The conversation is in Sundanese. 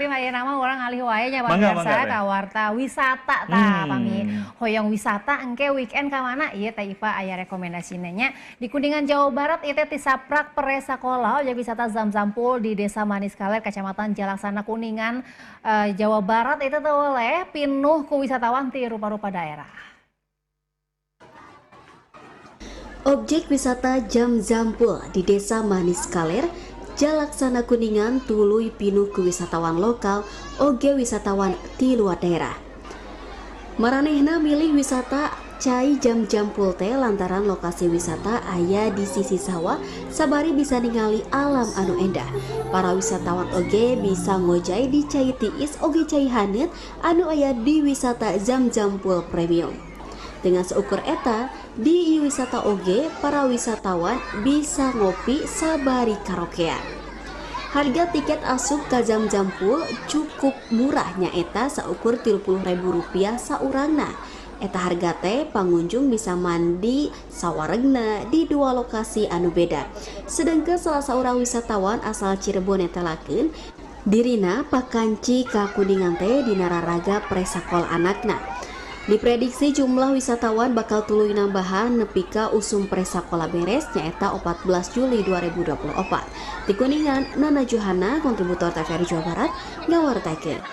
Tapi ayeuna mah urang ngalih wae nya, pemirsa, ka warta wisata tah. Pami hoyong wisata engke weekend ka mana ieu Teh Iva aya rekomendasina nya. Di Kuningan, Jawa Barat ieu teh tisaprak pre sakola objek wisata Zam-Zam Pool di Desa Manis Kaler, Kecamatan Jalaksana, Kuningan, Jawa Barat itu teh oleh pinuh ku wisatawan ti rupa-rupa daerah. Objek wisata Zam-Zam Pool di Desa Manis Kaler, Jalaksana, Kuningan tuluy pinuh ku wisatawan lokal oge wisatawan ti luar daerah. Maranehna milih wisata cai Jam-Jam Pool teh lantaran lokasi wisata aya di sisi sawah sabari bisa ningali alam anu endah. Para wisatawan oge bisa ngojay di cai tiis oge cai haneut anu aya di wisata Zam-Zam Pool Premium. Dengan seukur eta, di wisata oge para wisatawan bisa ngopi sabari karaokean. Harga tiket asup ka Zam-Zam Pool cukup murah, nyaeta saukur Rp30.000 saurangna. Eta harga teh pengunjung bisa mandi sawaregna di dua lokasi anu beda. Sedangkan salah seorang wisatawan asal Cirebon netelakeun dirina pakanci ka Kuningan teh dina raraga presakola anakna. Diprediksi jumlah wisatawan bakal tuluy nambahan nepi ka usum presakola beres, nyaeta 14 Juli 2024. Di Kuningan, Nana Johana, kontributor TVRI Jawa Barat, ngawartakeun.